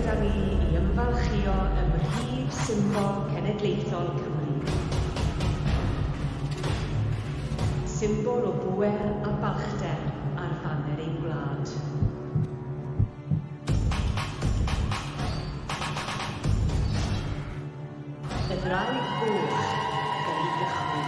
gyda mi i ymfalchïo ym mhrif symbol cenedlaethol Cymru. Symbol o bŵer a balchder ar faner ein gwlad. Y ddraig goch fel i gychwyn.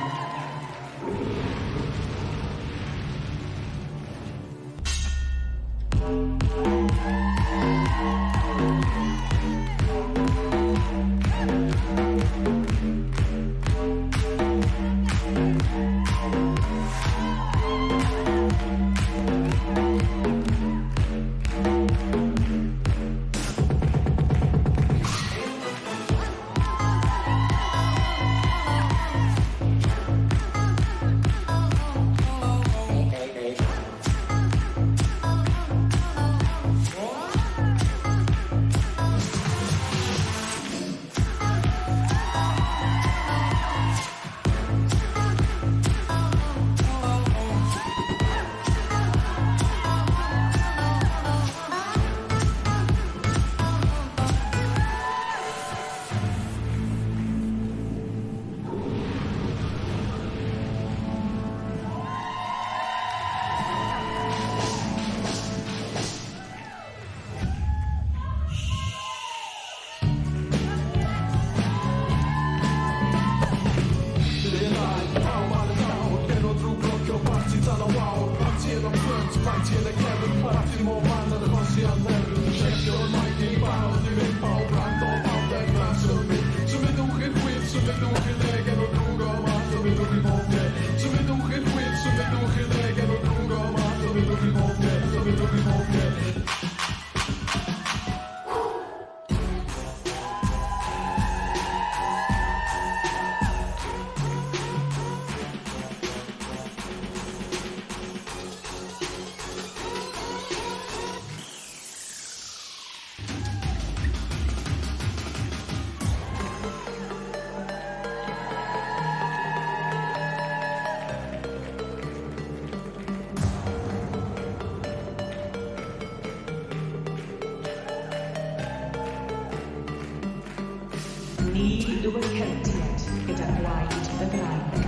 Ni yw y Celtiaid gyda gwaed y ddraig.